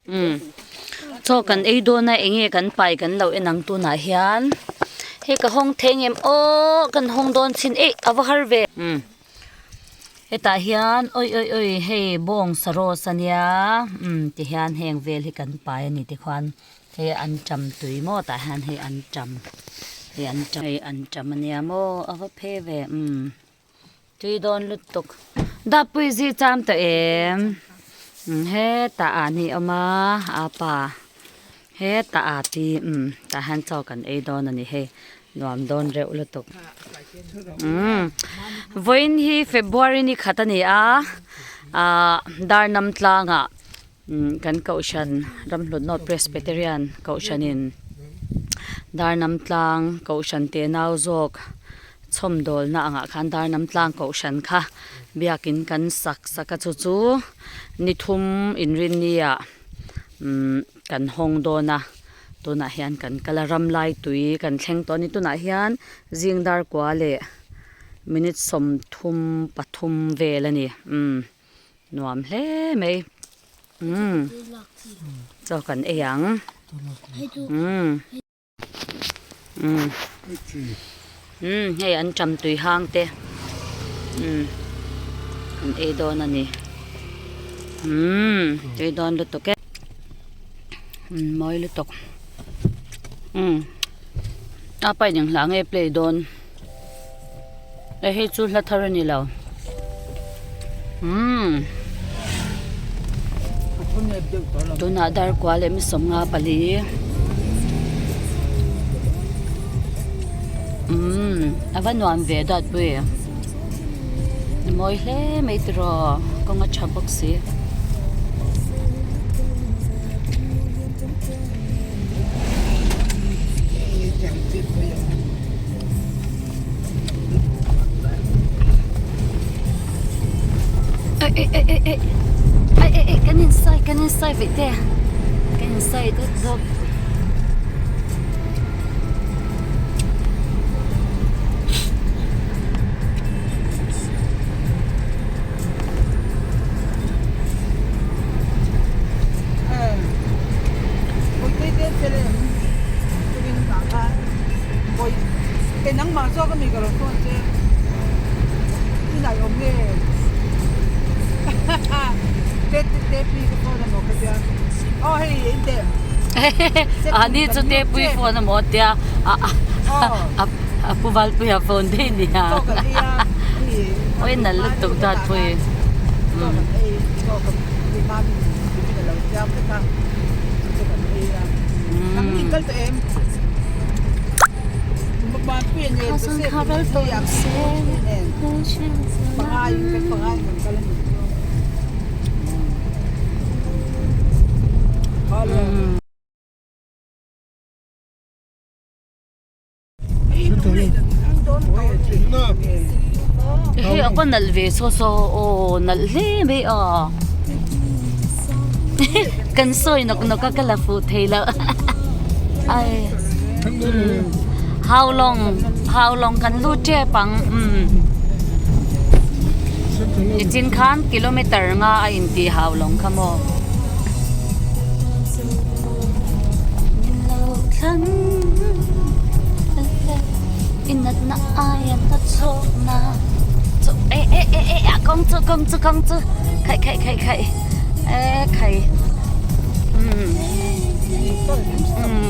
Umm chaw kan ei dawn a enge kan pai kan lo en ang tunah hian hei ka hawng thei ang em aww kan hawng dawn chin eih a va har ve umm hetah hian awi awi awi hei bawng sarawt a nia umm tihian heng vel hi kan pai a ni tikhuan hei an tam tui maw tah hian hei an tam hei an tam hei an tam a nia maw a va phe ve umm. Tui dawn lutuk. Dapui zi cham tawh em? Hetah ah ni awm a, a pa hetah ah pi umm tah hian chaw kan ei dawn a ni hei nuam dawn reuh lutuk. Umm vawiin hi February ni khat a ni a, ah Darnam tlangah umm kan kohhran Ramhlun North Presbyterian kohhranin Darnam tlang kohhran te nau zawk Chhawmdawlna angah khan Darnam tlang kohhran kha biakin kan sak sak a chu chu ni thum inrinni-ah umm kan hawng dawn a tunah hian kan kal a ram lai tui kan thleng tawh a ni tunah hian zing dar kua leh minute 33 vel a ni umm nuam hle mai umm chaw kan ei ang umm. Umm umm hei an ṭam tui hang te umm an ei dawn a ni umm tui dawn lutuk e umm mawi lutuk umm a pa in eng hla nge play dawn e hei chu hla thar a ni lo umm tunah darkua leh mi 54 umm a va nuam ve dawt pui a mawi hle mai tiraw kawng a tha bawk si. Ei ei ei ei ei ei ei kan insai kan insai veih te kan insai dawt dawt. A ni chu te pui phone amaw tia a pu Valpuia phone daih nia oi nal lutuk dat pui. Hei a va nalh ve saw saw aw nalh hle mai a kan sawi nawk nawk a ka la fuh thei lo ai how long how long kan lut tep ang umm nichin khan kilometer nga a intih how long kha maw.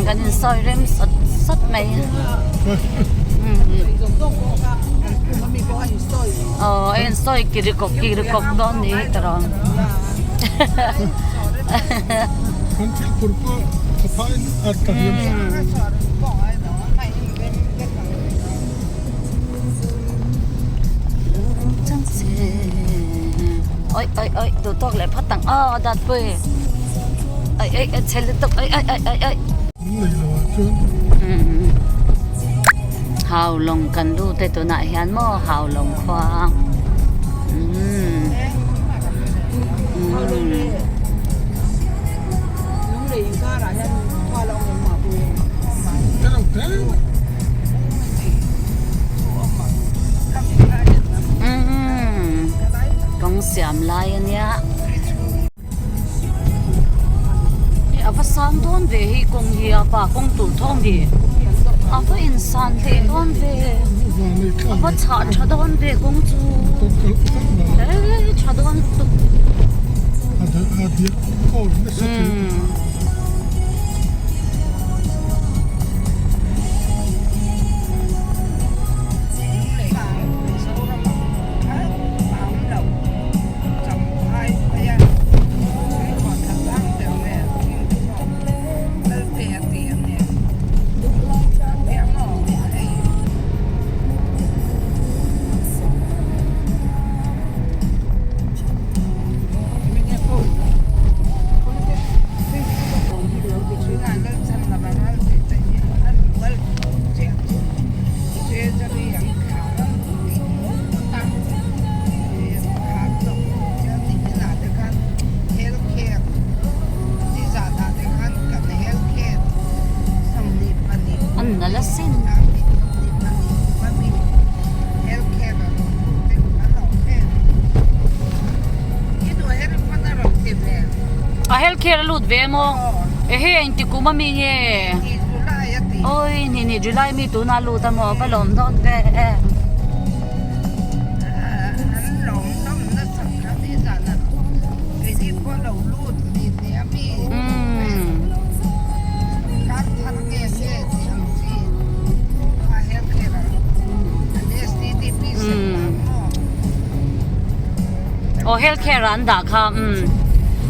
Kan insawi rem sawt sawt mai aw a insawi kirikawk kirikawk dawn ni hi tawrh ang. Kan thil phur pawh a phain a tla hliam sak. Oi oi oi duh tawk leh phawt ang aw dat pui oi oi a chhe lutuk oi oi oi oi oi. Nei lo ah chuan. Hau lawng kan lut e tunah hian maw hau lawng khua umm. Kawng siam lai a nia. sang dawn ve hei kawng hi a pa kawng tur thawm hi a va insan hleh dawn ve a va chhah tha dawn ve kawng chu eee tha dawn lutuk. An nalh asin. A health care a lut ve maw? Ehe engti kum ami nge? Awi ni ni July mi tuna lut a maw va lawm dawn ve. Aw health care ah an dah kha umm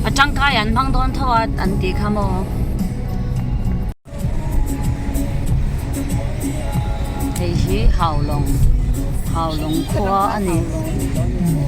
a tangkai an hmang dawn tho a an tih kha maw. Hei hi Haulawng Haulawng khua a ni umm.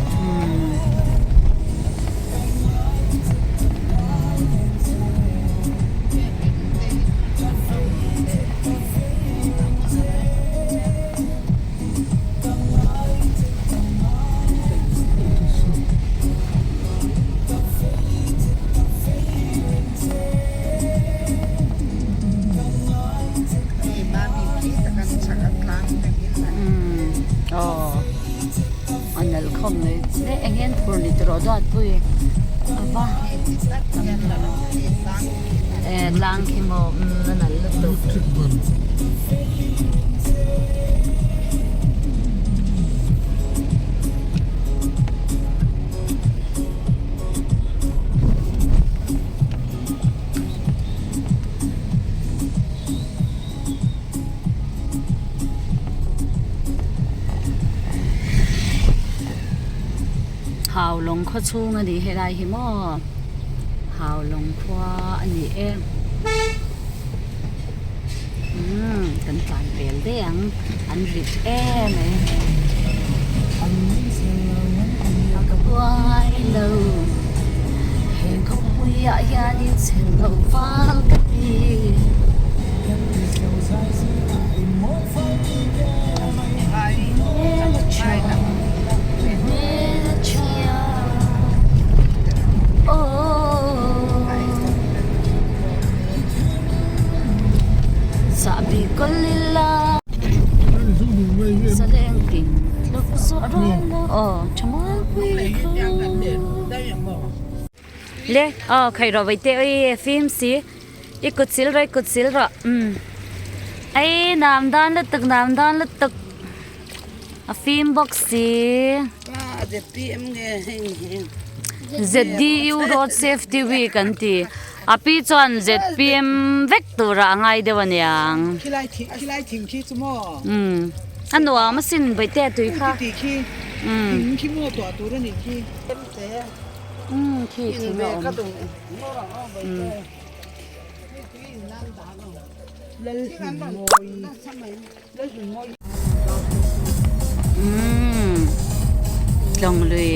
A nalh khawp mai e eng hian phur ni tawh duat pui a va e tlang khi maw a nalh lutuk. Haulawng khaw chhung a ni helai hi maw Haulawng khua a ni e umm kan tlan pel daih ang an rit em mai ka buai lo he khawpui ah hianin chhen loh val ka ti. Le aw khai rawh vaite oi fim si i kut sil rawh i kut sil rawh umm ei nam dawn lutuk nam dawn lutuk a fim bawk si ZDU road safety week an ti a pi chuan zpm vek turah a ngai deuh aniang umm a nuam asin bawihte tui kha umm. Umm khi thing a awm umm. Umm tlawng lui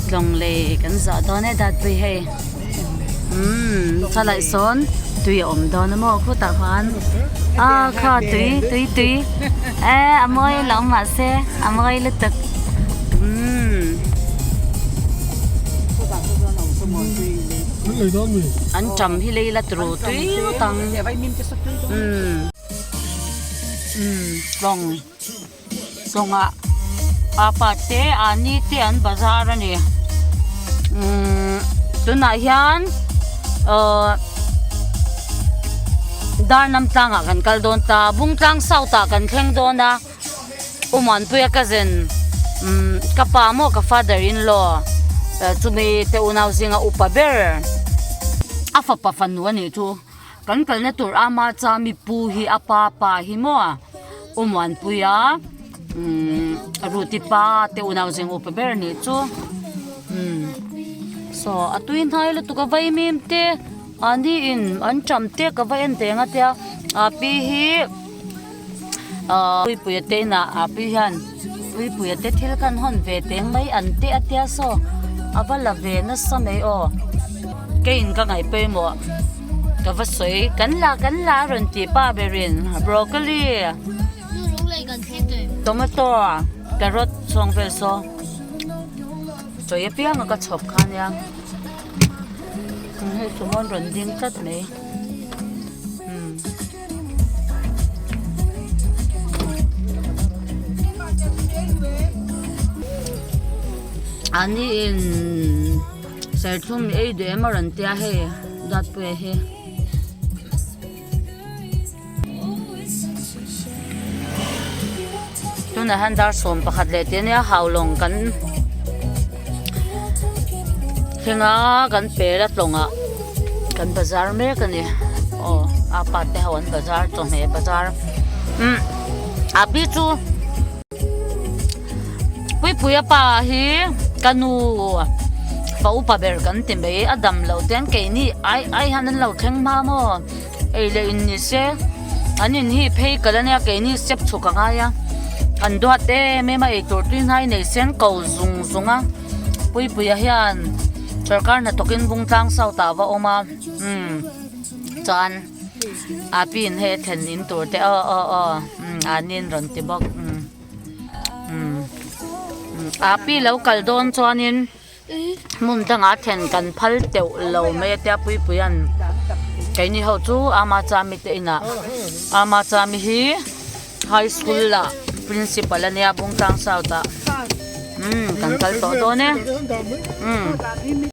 tlawng lei kan zawh dawn e dat pui hei umm chulai sawn tui a awm dawn a maw khutah khan a kha tui tui tui e a mawi lo mahse a mawi lutuk umm. An ṭam hi lei la turu tui ngawt ang umm umm tlawng tlawngah apa te ani te an bazar a ni umm tunah hian ahh. Darnam tlangah kan kal dawn ta Bungtlang South ah kan thleng dawn a U Muanpuia cousin umm ka pa maw ka father in law chumi te unau zinga upa ber a fapa fanu a nih chu kan kalna tur ama chami pu hi a pa pa hi maw U Muanpuia umm Ruti pa te unau zinga upa ber a nih chu umm saw a tui hnai lutuk a vaimim te. Mahni in an ṭam te ka va en teng a tia a pi hi ahh puipuia te inah a pi hian puipuia te thil khan hawn ve teng mai an te a tia saw a va la ve nasa mai aw keiin ka ngaih pawimawh ka va sawi kan la kan la a rawn tih pa berin broccoli tomato carrot chhawng vel saw chawi apianga ka chhawp kha nia. Hei sumo an rawn ding tlat mai umm. Ani in serthlum ei duh em a rawn tia hei Duatpuia hi. Tunah hian dar 11 leh tih ania haulawng kan thleng a kan per a tlawngah kan bazar mek a ni aw a pa te ho an bazar chawhmeh bazar umm a pi chu Puipuia pa hi ka nu fa upa ber kan ti mai a dam loh te an keini ai ai hian an lo thleng hma maw. Ei leh in ni se an in hi phei kal ania keini step chhuk a ngai a an duat em em a eitur tui hnai nei se an ko zung zung a puipuia hian sorkar hnathawkin Bungtlang South ah va awm a umm chuan a pi in hei a thlen in tur te aw aw aw umm an in rawn ti bawk umm umm a pi lo kal dawn chuanin. Hmun dangah then kan phal teuh lo mai a tia Puipuia'n keini ho chu Ama Chami te inah Ama Chami hi high school ah principal a nia Bungtlang South ah umm kan kal tawh dawn e umm.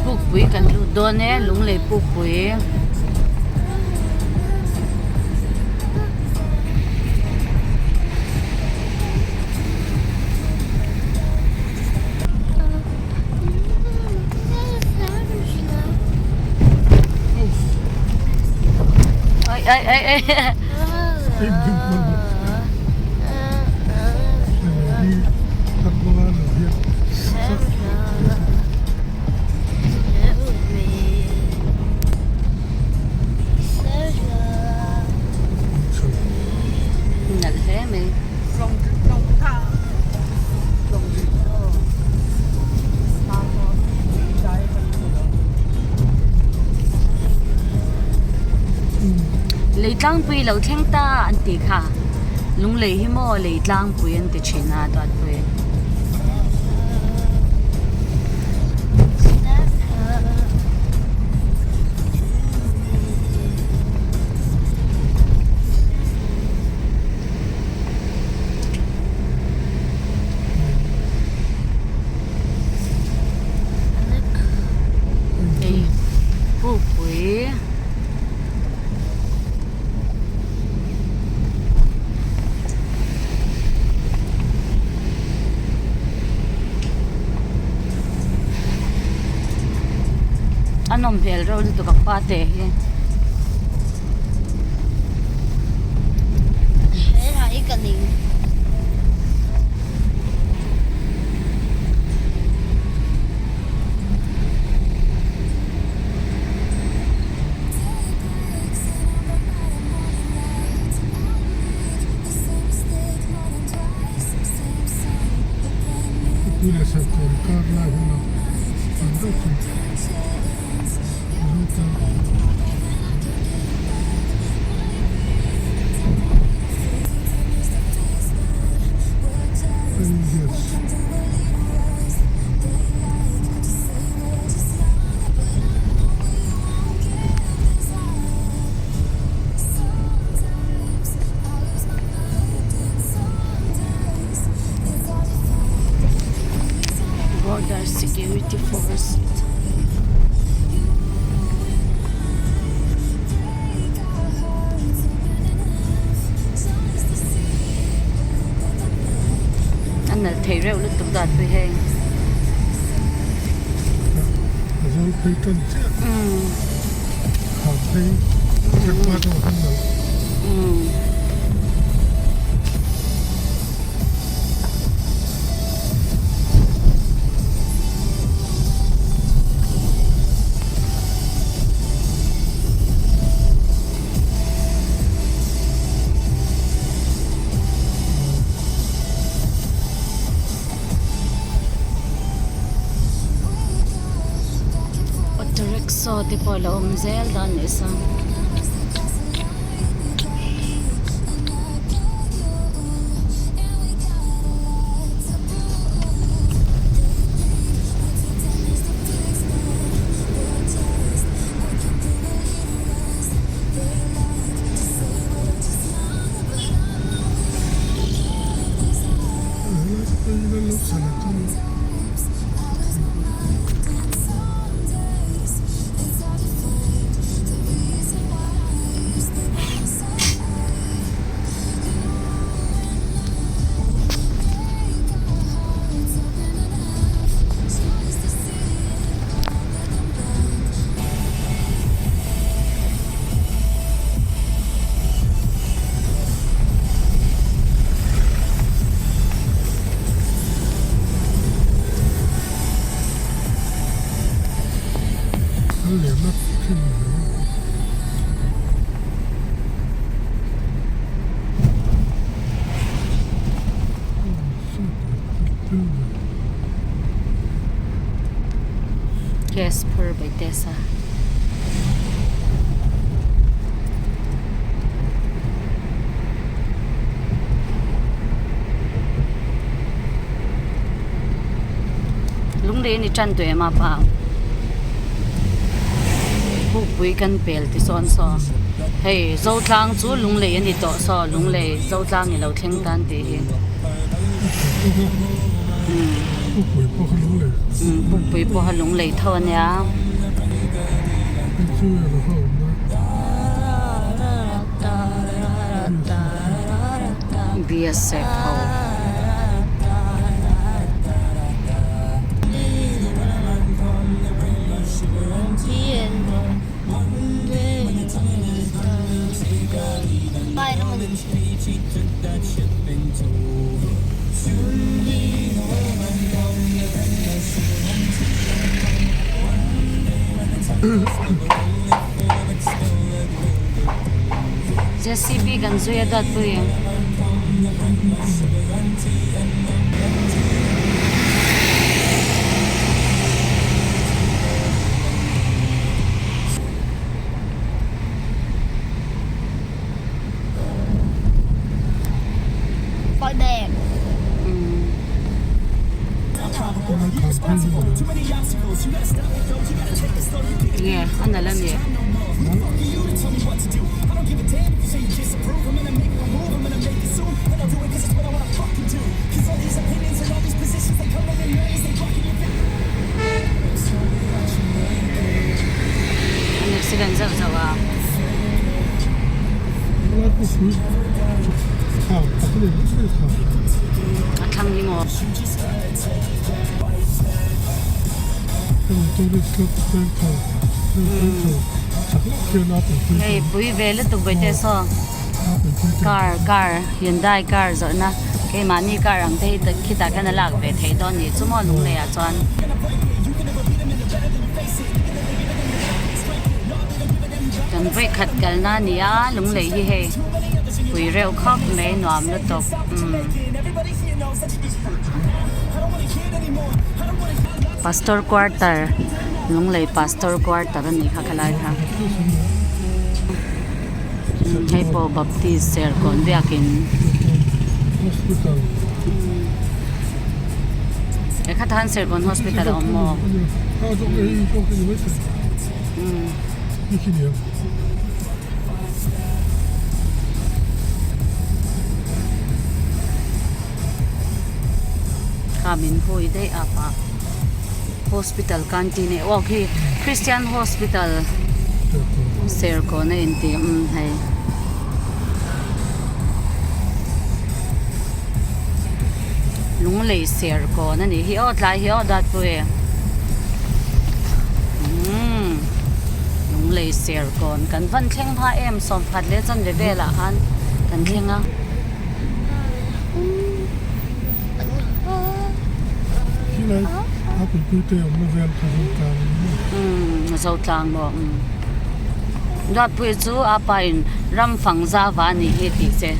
Pukpui kan lut dawn e lunglei pukpui. Ai ai ai ai. Nalh hle mai. Leitlangpui lo thleng ta an tih kha lunglei hi maw leitlangpui an ti thin a Duatpui. Hei pukpui. A nawm hmel reuh lutuk ang pa te hi. Bukpui leh Serkawn kar lai hunah an deuh chu Mizo tlang. Border security force a nalh thei reuh lutuk dan pawh hei. A zawl phei tan chiah. Kham phei trek hma chu a hmang lo. Auto rickshaw te pawh a lo awm zel dawn a nih saw. Gas phur bai test a. Lunglei ni tan tawh em a pa Pukpui kan pel ti sawn saw hei Zotlang chu lunglei a ni tawh saw lunglei Zotlang i lo thleng tan tih hi Pukpui pawh a lunglei tho a nia. BSF ho. JCB kan zui a dawt pui. Nge a nalh a ni. An accident zauh zauh a. A thlang hi maw? Hei pui ve lutuk bai te saw car car Hyundai car zawrhna keimahni car ang te hi khitah khian a lak ve theih dawn nih chu maw lunglei ah chuan. Kan vawikhat kalna a ni a lunglei hi hei. Pui reuh khawp mai nuam lutuk umm. Pastor quarter Lunglei pastor quarter a nih kha khalai kha hei pawh baptist serkawn biakin he kha tan serkawn hospital a awm maw. Kha min hui daih a pah hospital canteen e aw khi christian hospital serkawn a intih umm hei. Lunglei serkawn a nih hi aw tlai hi aw dat pawh e umm Lunglei serkawn kan van thleng hma em sawmkhat leh chanve velah khan kan thleng a. Umm Zotlang maw umm Duatpuia chu a pa in ramfang zava a nih hi tih che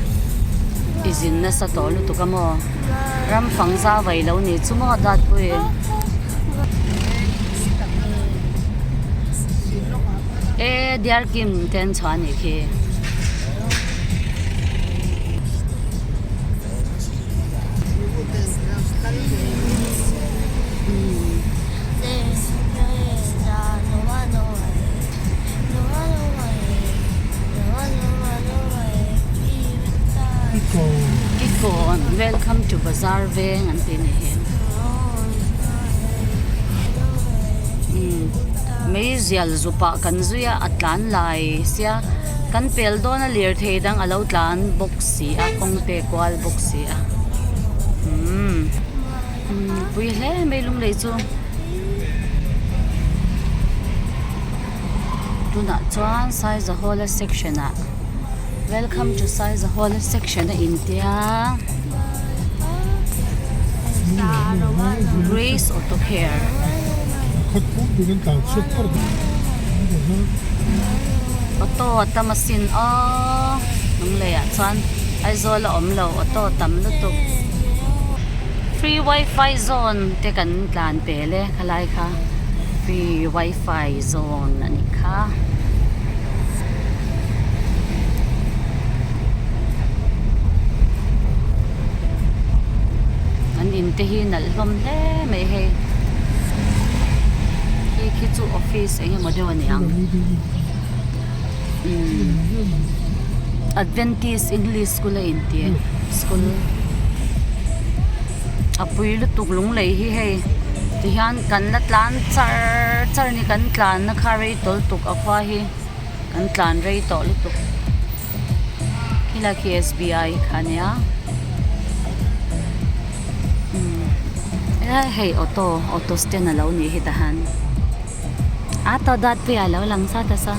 i zin nasa tawh lutuk a maw ramfang zava i lo nih chu maw Duatpuia e Diarkim te an chhuah a nih khi. Kikawn welcome to bazar veng an tih ni hi meizial zupah kan zui a a tlan lai sia kan pel dawn a lirthei dang a lo tlan bawk si a kawng te kual bawk si a umm pui hle mai lunglei chu tunah chuan saizahawla section ah welcome to saizahawla section a intia grace auto care. Auto a tam asin aw lunglei ah chuan Aizawl a awm lo auto tam lutuk free wifi zone te kan tlan pel e khalai kha free wifi zone a nih kha. An in te hi nalh hlawm hle mai hei khi khi chu office eng emaw deuh a ni ang umm adventist english school a inti school a pui lutuk lunglei hi hei tihian kan la tlan char char a ni kan tlanna kha rei tawl tuk a khua hi kan tlan rei tawh lutuk. Khilai khi SBI kha ania umm hei auto auto stand alo nih hi tahan a tawh dat pui ah alo lang zat a saw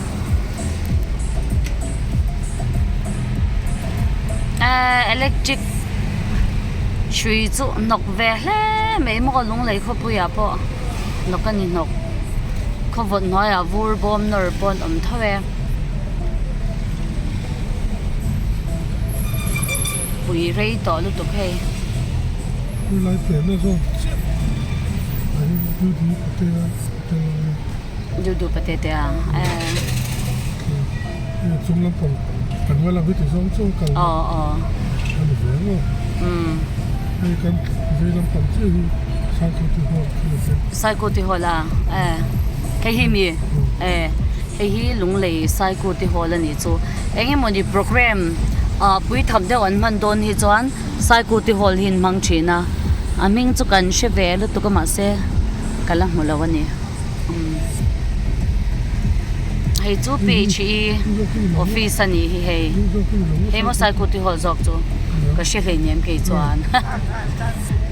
ehh electric hrui chu hnawk ve hle mai maw lunglei khawpui ah pawh hnawk a ni hnawk khawvawt hnuaiah vur bawm nawr pawh an awm tho e. Pui rei tawh lutuk hei. Khulai pianna zawk chiah a hi Dudu Patea hotel a nia. Dudu Patetea eh. Hei chung lampang kan hnuai lam hi ti zawng chu kal na a ni ve ang aw. Hei kan vei lampang chiah hi Saikawti Hall khi a ni. Saikawti Hall a eh hei hi mi eh. Hei hi Lunglei Saikuti Hall a nih chu. Eng emawni programme ah pui tham deuh an hman dawn hi chuan Saikuti Hall hi an hmang thin a, a hming chu kan hre ve lutuk a mahse ka la hmu lo a ni. Umm hei chu P_H_E office a nih hi hei. Hei maw Saikuti Hall zawk chu ka hre hleinem kei chuan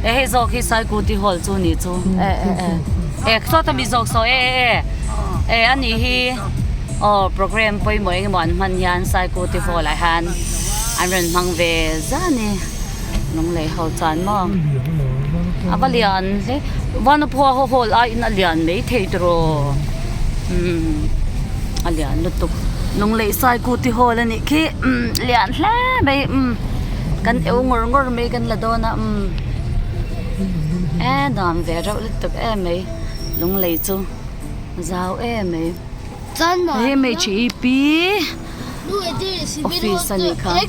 e hei zawk hi Saikuti Hall chu a nih chu e e e e sawta mi zawk saw e e e. E a nih hi aw program pawimawh eng emaw an hman hian Saikuti hall ah hian an rawn hmang ve zan a ni lunglei ho chuan maw a va lian hle Vanapua ho hall aiin a lian mai thei tiraw umm a lian lutuk. Lunglei Saikuti hall a nih khi umm lian hle mai umm kan eu ngawr ngawr mai kan la dawn a umm e nuam ve reuh lutuk em mai Lunglei chu zau em mai he hmeichhe hi pi office a nih kha he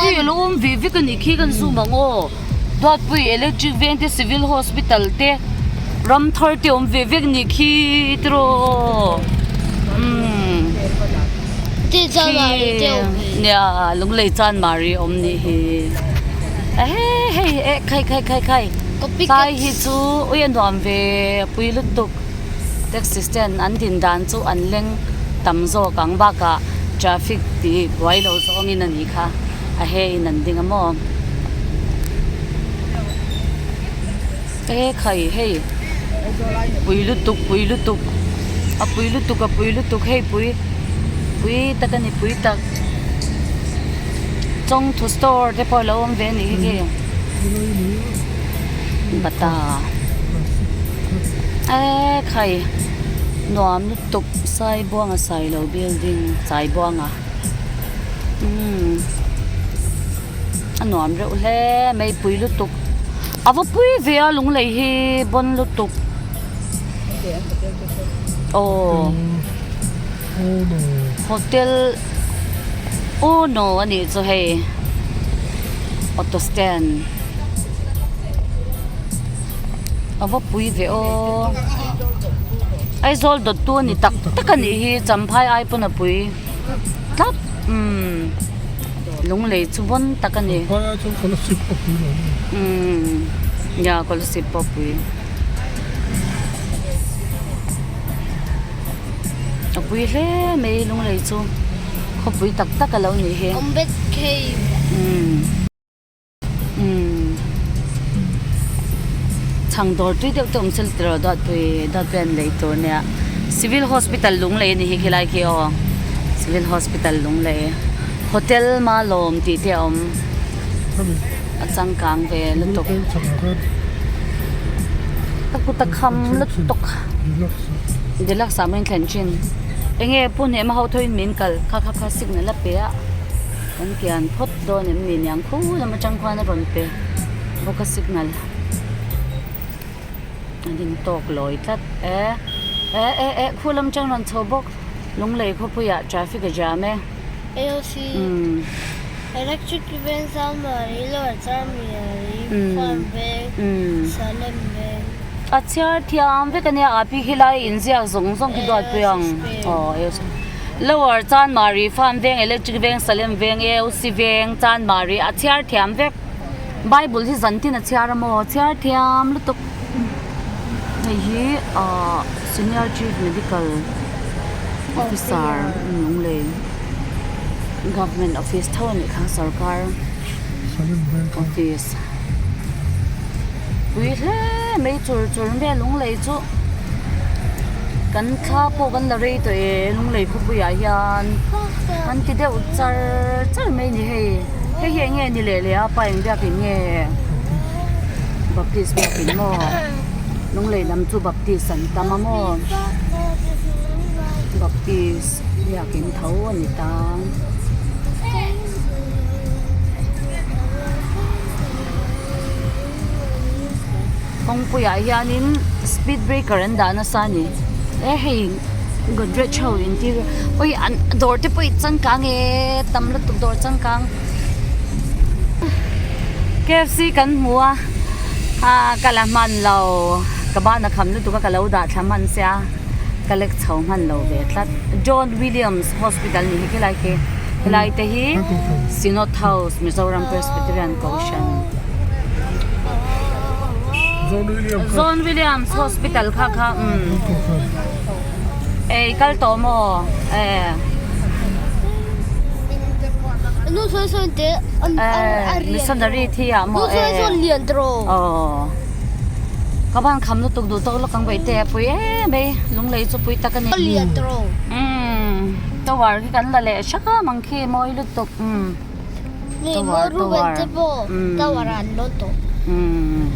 khi a lo awm ve vek a nih khi kan zoom ang aw Duatpui electric veng te civil hospital te ram thar te awm ve vek a nih khi tiraw umm khi nia lunglei chanmari a awm nih hi ehe hei eh khai khai khai khai tlai hi chu ui a nuam ve a pui lutuk. Taxi stand an din dan chu an leng tam zawk ang bakah traffic tih buai lo zawngin a nih kha a he in an ding a maw e khai hei pui lutuk pui lutuk a pui lutuk a pui lutuk hei pui pui tak a ni pui tak chawngthu store te pawh a lo awm ve a nih hi khi. Bata eee khai nuam lutuk Saibuanga Sailo building Saibuanga umm a nuam reuh hle mai pui lutuk a va pui ve a lunglei hi bawn lutuk aw hotel uno a nih chu hei auto stand. A va pui ve aw Aizawl dawt tu a ni tak tak a nih hi champhai ai pawn a pui tlat umm lunglei chu vawn tak a ni umm nia kolasib pawh a pui a pui hle mai lunglei chu khawpui tak tak a lo nih hi umm. Umm chhang dawr tui deuh te awm se tiraw Duatpui Duatpui an lei tur nia civil hospital lunglei a ni hi khilai khi aw civil hospital lunglei hotel malawm tih te a awm a changkang ve lutuk ka kut a kham lutuk deluxe ah maw in thlen thin enge pu hnehma ho thawin min kal kha kha kha signal a pe a kan kian phawt. Dawn em ni niang khu lam atang khuan a rawn pe bawk a signal a ding tawk lawi tlat e e e e khu lam atang rawn chho bawk lunglei khawpui ah traffic a jam e umm a chhiar thiam vek ania a pi khilai inziak zawng zawng khi duatpui ang aw. Lower Chanmari Farm veng Electric veng Salem veng AOC veng Chanmari a chhiar thiam vek Bible hi zan tin a chhiar a maw chhiar thiam lutuk hei hi ahh Senior Chief Medical Officer Lunglei Government Office tho a nih kha sorkar office pui hle mai chur chur mai a Lunglei chu. Kan thla pawh kan la rei tawh e lunglei khawpuiah hian an ti deuh char char mai a ni hei hei hi eng nge ni leh leh a pa eng biakin nge baptist biakin maw lunglei lam chu baptist an tam a maw baptist biakin tho a ni ta. Kawngpuiah hianin speed breaker an dah nasa a ni e hei godrej ho interior awi an dawr te pawh hi changkang e tam lutuk dawr changkang kfc kan hmu a ah ka la hman lo ka ban a kham lutuk a ka lo dah thla hman sia ka lek chho hman lo ve tlat John Williams hospital ni hi khilai khi helai te hi Synod House Mizoram Presbyterian Kohhran. John Williams Hospital kha kha umm ei kal tawh maw e missionary thi ah maw e aw ka van kham lutuk duh tawk lawk ang vaih te a pui em mai lunglei chu pui tak a ni umm tower khi kan la leh hram ang khi mawi lutuk umm. Tower tower umm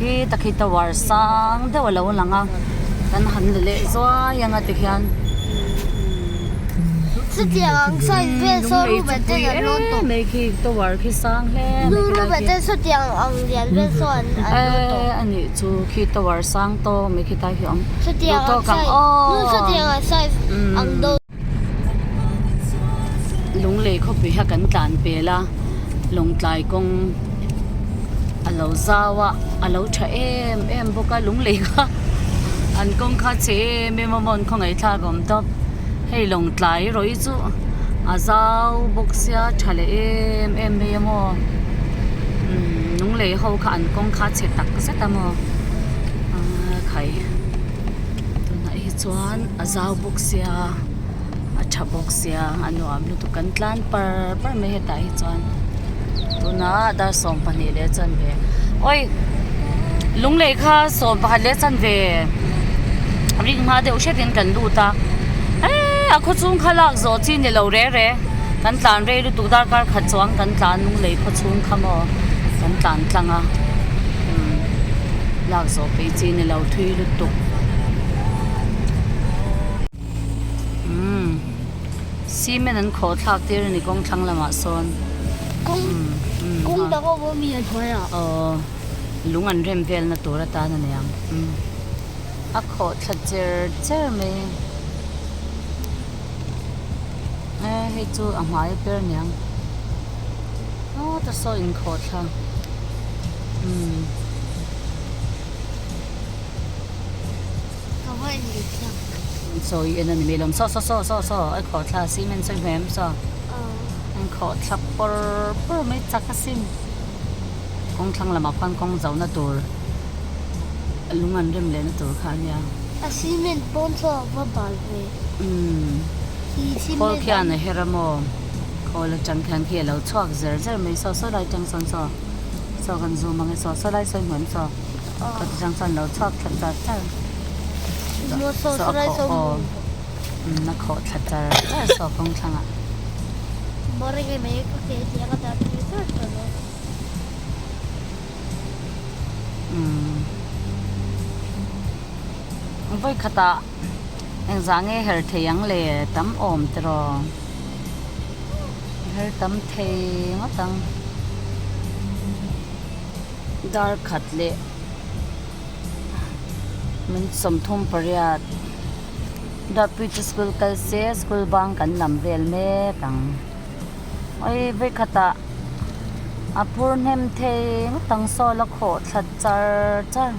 khi takhi tower sang deuh a lo lang a kan han la leh zuai ang a tikhian. Chutiang ang size vel saw Ruben ten an lawn tawh. Mai khi tower khi sang hle mai Nu Ruben ten chutiang ang lian vel saw an lawn tawh. E anih chu khi tower sang tawk mai khi tai hi a awm. Chutiang ang size nu chutiang ang size ang deuh. Lunglei khawpui kha kan tlan pel a lawngtlai kawng a lo zau a a lo tha em em bawk a lunglei kha an kawng kha chhe em em a maw an khawngaih thlak a awm tawp hei lawngtlai erawh hi chu a zau bawk sia tha leh em em mai a maw umm lunglei ho kha an kawng kha a chhe tak zet a maw aa khai tunah hi chuan a zau bawk sia a tha bawk sia a nuam lutuk kan tlan par par mai hetah hi chuan tunah dar 12 leh chanve awi lunglei kha 11 leh chanve ring hma deuh hretin kan lut a eee a khawchhung kha lak zawh chi ni lo re re kan tlan rei lutuk darkar khat chuang kan tlan lunglei khawchhung kha maw kan tlan tlang a umm lak zawh peih chi ni lo thui lutuk. Umm cement an khawh thlak tir a ni kawng thlang lamah sawn kawng kawng dang a awm ami a hnuai ah aw lung an rem vel na tur atan a ni ang umm a khawh thla cher cher mai e hei chu a hmai a per a niang aw ta saw in khawh thla umm. Sawi en a ni mai lawm saw saw saw saw saw a khawh thla cement sawi hmel em saw an khawh thla pawr pawr mai chak asin kawng thlang lamah khuan kawng zo na tur lung an rem leh na tur kha a nia a cement pawn saw a va bal ve umm khawl khian a her a maw khawl atang khian khi a lo chhuak zer zer mai saw saw lai atang sawn saw saw kan zoom ang e saw saw lai sawi hmuh em saw. Ka ti chang chuan lo chhuak thla char char saw a khawh aw a khawh thla char char saw kawng thlangah. Vawi khatah engzah nge her thei ang le tam awm tiraw her tam thei ngawt ang. Dar khat leh min 38 Darpui chu school kal se school bang kan lam vel mek ang awii vawikhatah a phur hnem thei ngawt ang saw la khawh thla char char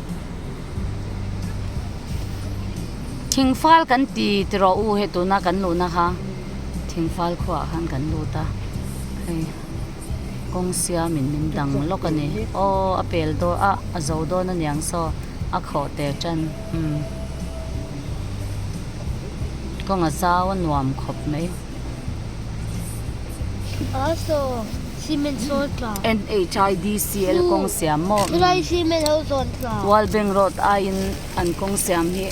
thingfal kan ti tiraw u hei tuna kan luhna kha thingfal khuaah khan kan lut a hei. Kawng siamin min dang lawk a ni. Aw a pel dawn a a zo dawn a niang saw a khawh teh tan umm kawng a zau a nuam khawp mai. NHIDCL kawng siam maw World Bank Road aiin an kawng siam hi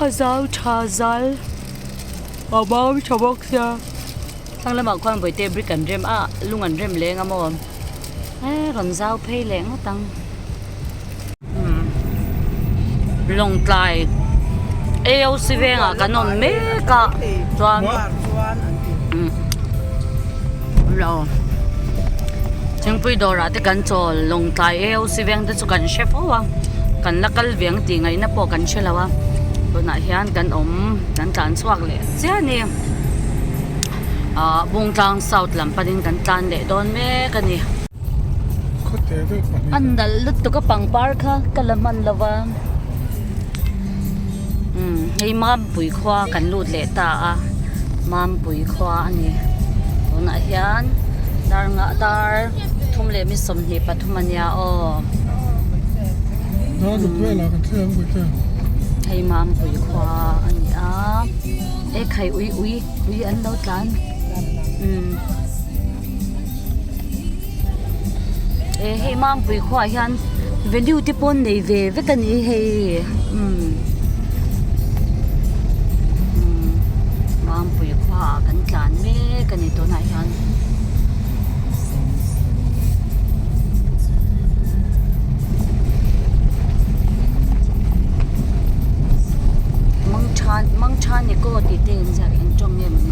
a zau tha zal a bam tha bawk sia. Thlang lamah khuan bawihte brick an rem a lung an rem leng a maw eh rawn zau phei leh ngawt ang umm lawngtlai AOC vengah kan awm mek a chuan umm lo thingpui dawrah te kan chawl lawngtlai AOC veng te chu kan hre fo a kan la kal ve ang tih ngaihna pawh kan hre lo a tunah hian kan awm kan tlan chhuak leh chiah a ni. Ahh Bungtlang South lam panin kan tlan leh dawn mek a ni. A nalh lutuk a pangpar kha ka la hman lo va. Umm hei Mampui khua kan lut leh ta a Mampui khua a ni. Tunah hian dar ngah dar 3:23 a nia aw. Hei Mampui khua a ni a. E khai ui ui ui an lo tlan umm e hei mampui khuaah hian venue te pawh an nei ve vek a ni hei umm umm mampui khuaah kan tlan mek a ni tunah hian. Mangtha Mangtha Niko tih te in ziak eng tawng nge mawni.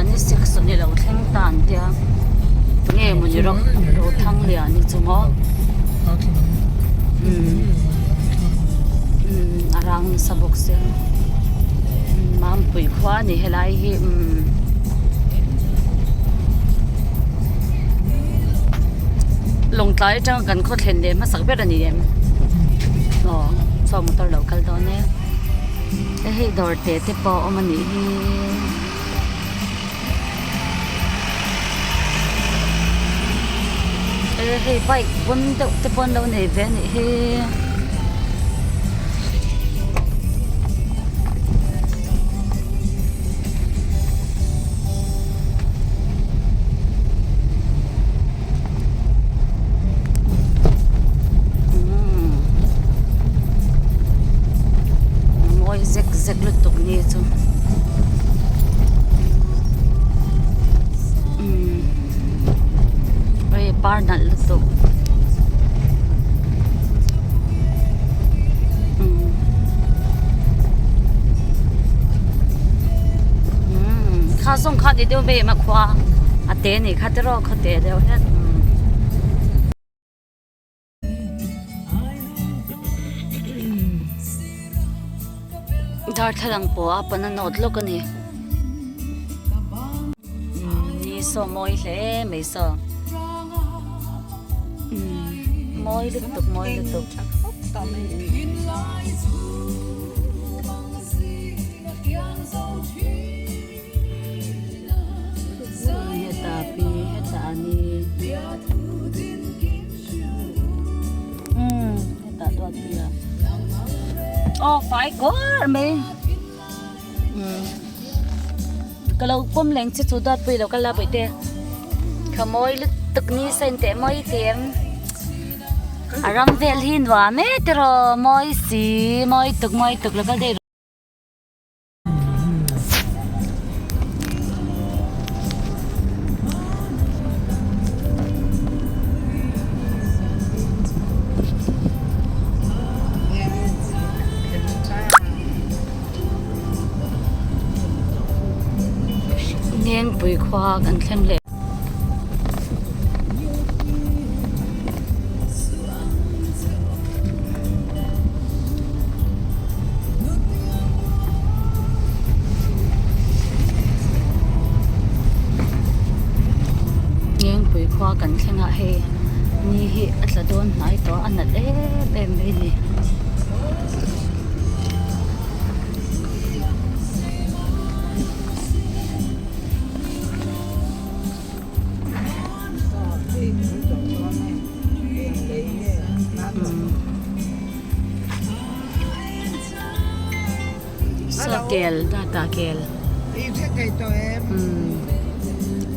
26 ni lo thleng ta an tia tunge mawni rawk Rothangliani chu maw umm a rang nasa bawk sia Mampui khua a ni helai hi umm Lawngtlai atanga kan khaw thlen leh hmasak ber a ni em aw saw motor lo kal dawn e hei dawr te te pawh a awm a nih hi. E hei bike pawn deuh te pawh an lo nei ve a nih hi. Mawi zek zek lutuk ni chu umm hei par nalh lutuk umm umm kha zawng kha ni deuh mai em a khua a te a nih kha tiraw khaw te deuh hlek umm. Darthlalang pawh a pan a nawt lawk a ni ni saw mawi hle mai saw mawi lutuk mawi lutuk. Heta pi heta a ni umm heta duat pi a aw fai kuar mai umm ka lo pawm leng che chu duat pui lo ka la pui te ka mawi lutuk ni sain teh mawi tih a ram vel hi nuam e tiraw mawi si mawi tuk mawi tuk lo kal daih rawh. Ngengpui khua kan thleng leh. Ngengpui khua kan thleng a hei ni hi a tla dawn hnai tawh a a nalh em em mai a ni. Saw kel data kel umm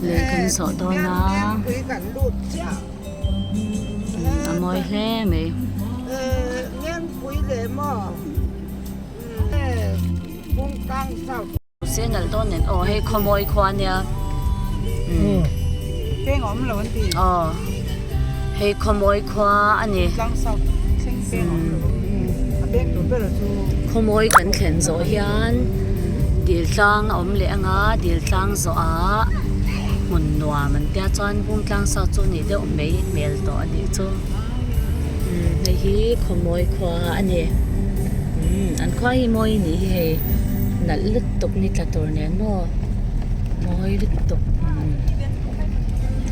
lei kan zawh dawn a a mawi hle mai. Signal dawn nen aw hei khawmawi khua ania umm peng a awm lo an ti aw hei khawmawi khua a ni tlang south thleng peng a awm lo a peng tur ber chu khawmawi kan thlen zawh hian dil tlang a awm leh anga dil tlang zawh ah hmun nuam an tia chuan bung tlang south chu a nih deuh mai hmel tawh a nih chu umm hei hi khawmawi khua a ni umm an khua hi mawi a nih hi hei. Nalh lutuk ni tla tur nen maw mawi lutuk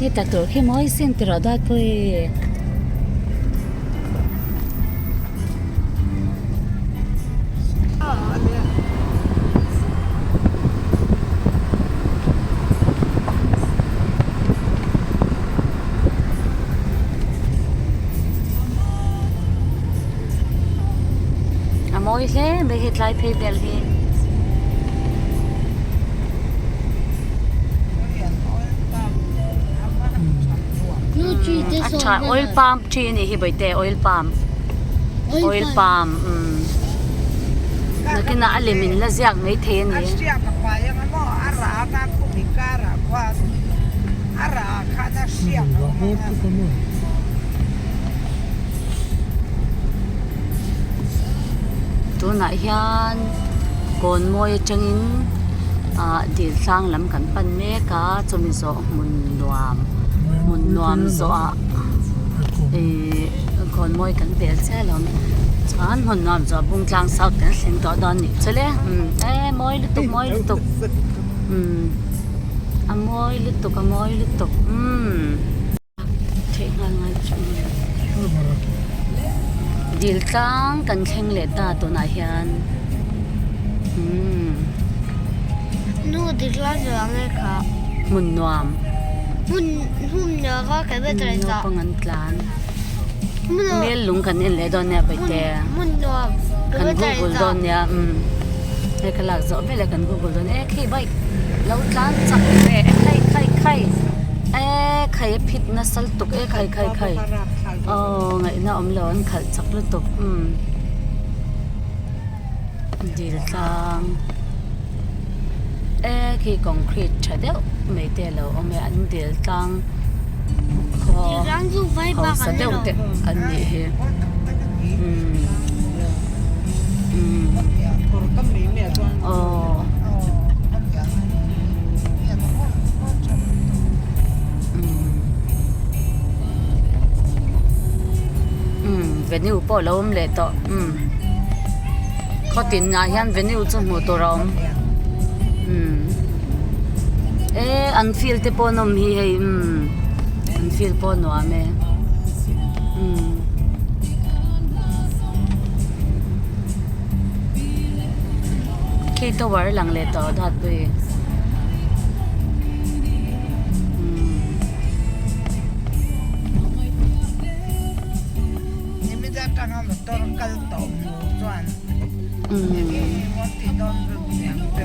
ni tla tur khi mawi sin tiraw dai pawh e. A mawi hle mai hei tlai phei vel hi. A tha oil palm tree a nih hi bawihte oil palm oil palm umm nakinah a lem in la ziak mai thei a ni. Tunah hian kawn mawi atangin Ah dil tlang lam kan pan mek a chumi zawh hmun nuam hmun nuam zawhah ihh kawn mawi kan pel chiah lo chuan hmun nuam zawh bung tlang south kan thleng tawh dawn nih chu le umm e mawi lutuk mawi lutuk umm a mawi lutuk a mawi lutuk umm. Dil tlang kan thleng leh ta tunah hian umm. Nu dil tlang chu ang e kha. Hmun nuam. Hmun hmun nuam a kan va tlan ta. Naupang an tlan. Mel lung kan en leh dawn nia paite. Hmun nuam kan google dawn nia umm. Hei ka lak zawh vel e kan google dawn e khi bike lo tlan chak ve e khai khai khai. E khai a phit nasa lutuk e khai khai khai aw ngaihna awm lo an khalh chak lutuk umm dil tlang e khi concrete tha deuh mai te a lo awm e an dil tlang khaw hausa deuh te an nih hi umm umm aw. Umm venue pawh a lo awm leh tawh umm khaw tin ah hian venue chu hmuh tur a awm umm e an field te pawh an awm hi hei umm an field pawh a nuam e umm. Khi tower a lang leh tawh dawt pui.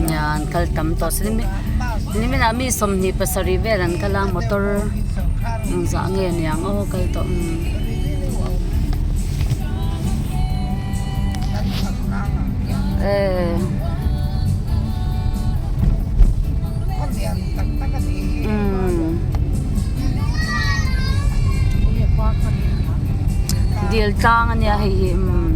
Nia an kal tam tawh si niminah mi 27 vel an kal a motor engzah nge niang aw kal tawh. Dil tlang a nia hei hi umm.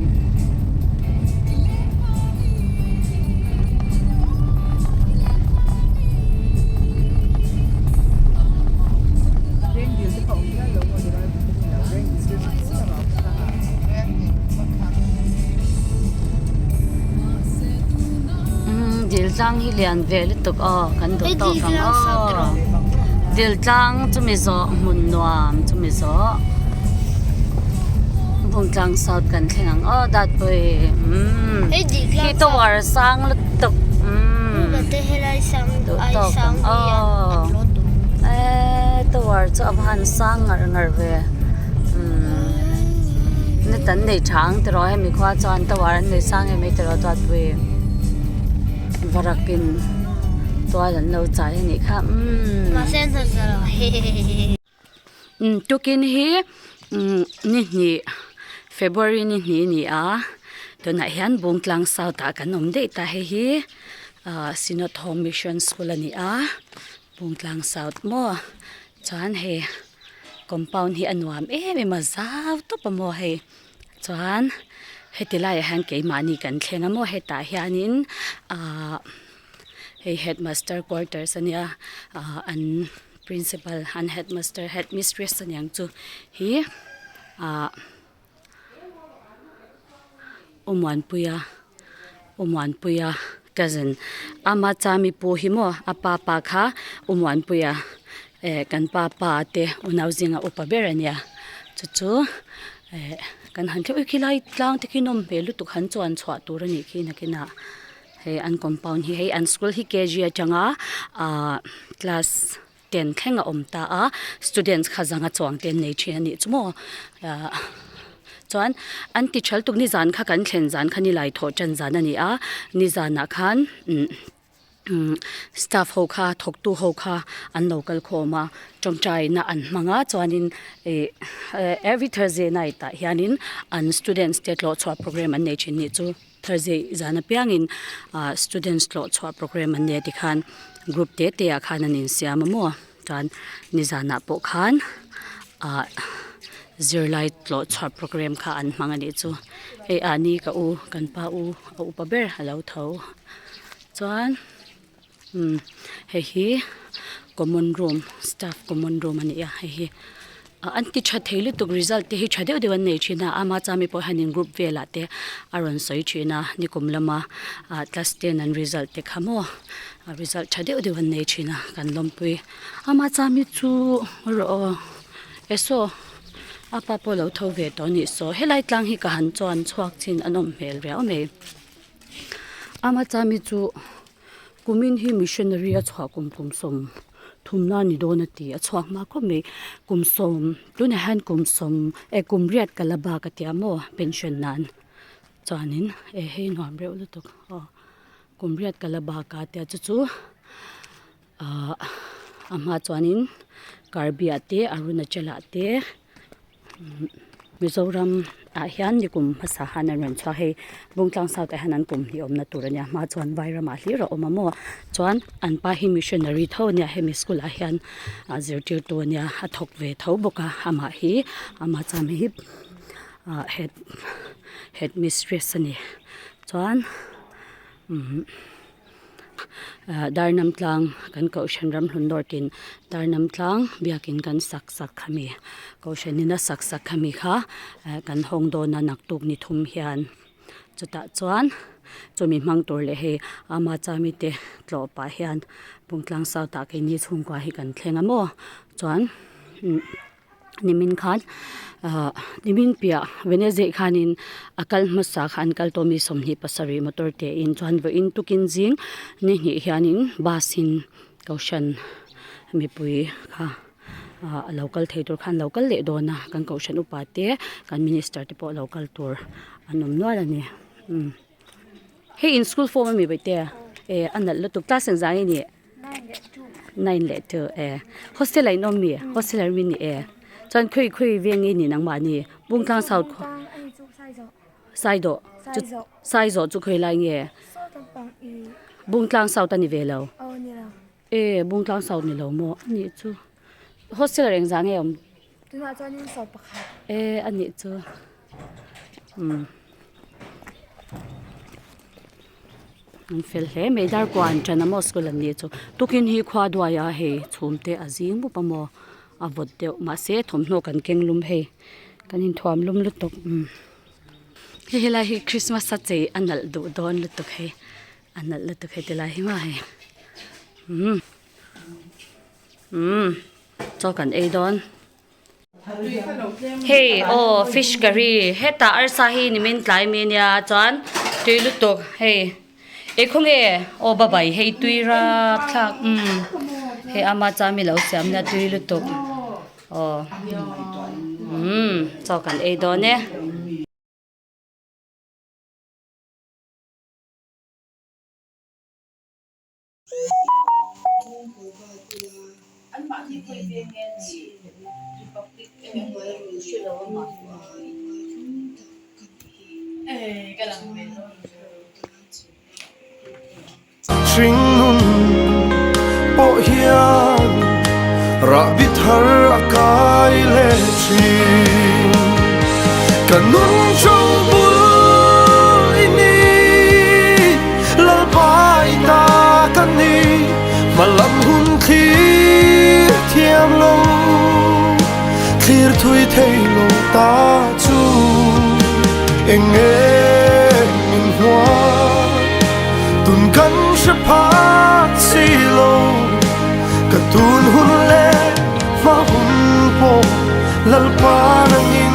Dil tlang hi lian ve lutuk aw kan duh tawk ang aw dil tlang chumi zawh hmun nuam chumi zawh Bungtlang south kan thleng ang aw dat pawh umm khi tower sang lutuk umm duh tawk ang aw eee tower chu a va han sang ngar ngar ve. Umm net an nei tha ang tiraw hemi khua chuan tower an nei sang em mai tiraw chuan pui varakin tual an lo chai a nih kha umm umm tukin hi umm ni hnih February ni hnih a ni a tunah hian Bungtlang south ah kan awm daih ta hei hi ah Synod Home Mission School a ni a Bungtlang south maw chuan hei. Compound hi a nuam em em a zau tawp a maw hei chuan heti laiah hian keimahni kan thleng a maw hetah hianin ahh hei headmaster quarters a nia ahh an principal an headmaster headmistress aniang chu hi ahh. Awmuanpuia Awmuanpuia cousin ama chami pu hi maw a pa pa kha Awmuanpuia eh kan pa pa te unau zinga upa ber a nia chu chu eh kan han thlir khilai tlang te khi nawm hmel lutuk han chuan chhuah tur a nih khi nakinah hei an compound hi hei an school hi K G atanga ah class. Ten thleng a awm ta a students kha zanga chuang te an nei thin a nih chu maw ahh chuan an ti tha lutuk nizan kha kan thlen zan kha nilai thawh tan zan a ni a nizanah khan umm staff ho kha thawk tu ho kha an lo kal khawm a tawngtai na an hmang a chuanin ih every thursday night ah hianin an students te tlawh chhuah programme an nei thin a nih chu. Thursday zan apiangin ah students tlawh chhuah programme an nei a tikhan group te te ah khan an insiam a maw chuan nizanah pawh khan ah zirlai tlawh chhuah programme kha an hmang a nih chu hei ah ni ka u kan pa u a upa ber a lo tho chuan. Umm hei hi common room staff common room a ni a hei hi ah an ti tha thei lutuk result te hi tha deuh deuh an nei thin a ama chami pawh hianin group velah te a rawn sawi thin a nikum lama ah class ten an result te kha maw a result tha deuh deuh an nei thin a kan lawmpui ama chami chu rawh aw e saw a pa pawh a lo tho ve tawh a nih saw helai tlang hi ka han chuan chhuak chin a nawm hmel riau mai ama chami chu. Kumin hi missionary a chhuah kum kum sawm thumna a ni dawn a ti a chhuak hma khawp mai kum sawm tunah hian kum sawm eh kum riat ka la bak a tia maw pension nan chuanin eh hei nuam reuh lutuk aw kum riat ka la bak a tia chu chu ahh a hma chuanin karbi ah te arunachal ah te. Mizoram ah hian nikum hmasa han an rawn chhuak hei Bungtlang South ah hian an kum hnih awmna tur ania hma chuan Vairam ah hlir a awm a maw chuan an pa hi missionary tho ania hemi school ah hian ah zirtirtu ania a thawk ve tho bawk a amah hi amah chuan hei hi ah head head mistress ani chuan umm. Ah Darnam tlang kan kohhran ramhlun dawrtin Darnam tlang biakin kan sak sak khami kohhranin a sak sak khami kha eh kan hawng dawn a naktuk ni thum hian chutah chuan chumi hmang tur leh hei ama chami te tlawh pah hian Bungtlang south ah keini chhungkua hi kan thleng a maw chuan umm. Nimin khan ahh nimin piah Wednesday khanin a kal hmasa kha an kal tawh mi 27 motor te in chuan vawiin tukin zing ni hnih hianin bus in kohhran mipui kha ahh a lo kal thei tur khan an lo kal leh dawn a kan kohhran upa te kan minister te pawh lo kal tur an awm nual a ni umm hei in school form ami bawihte eh a nalh lutuk class engzah nge ni. Nine leh two e hostel ah in awm mi hostel ah mi e chuan khawi khawi veng nge ni nangmah ni Bungtlang south Saidawh chu Saizawh chu khawi lai nge Bungtlang south a ni ve lo e Bungtlang south ni lo maw a nih chu hostel ah engzah nge awm e a nih chu umm. An fel hle mai darkua an ṭan a maw school an nih chu tukin hi khua duai a hei chhum te a zing mup a maw a vawt deuh mahse thawmhnaw kan keng lum hei kan inthuam lum lutuk umm hei helai hi christmas a chei a nalh duh dawn lutuk hei a nalh lutuk hei tilai hi maw hei umm umm chaw kan ei dawn. Hei aw fish curry hetah arsa hi nimin tlai mi ania chuan tui lutuk hei e khawnge aw babai hei tui rap thlak umm hei ama chuan mi lo siam nia tui lutuk aw umm chaw kan ei dawn e. Hringnun pawh hian rahbi thar a kai leh thin. Ka nun cho bul i ni, Lalpa i ta ka ni, hmalam hun thlir thiam lo, thlir thui thei lo ta chu eng nge min hua, tun kan hre phak si lo, ka tun hun leh hma hun pawh Lalpa nangin.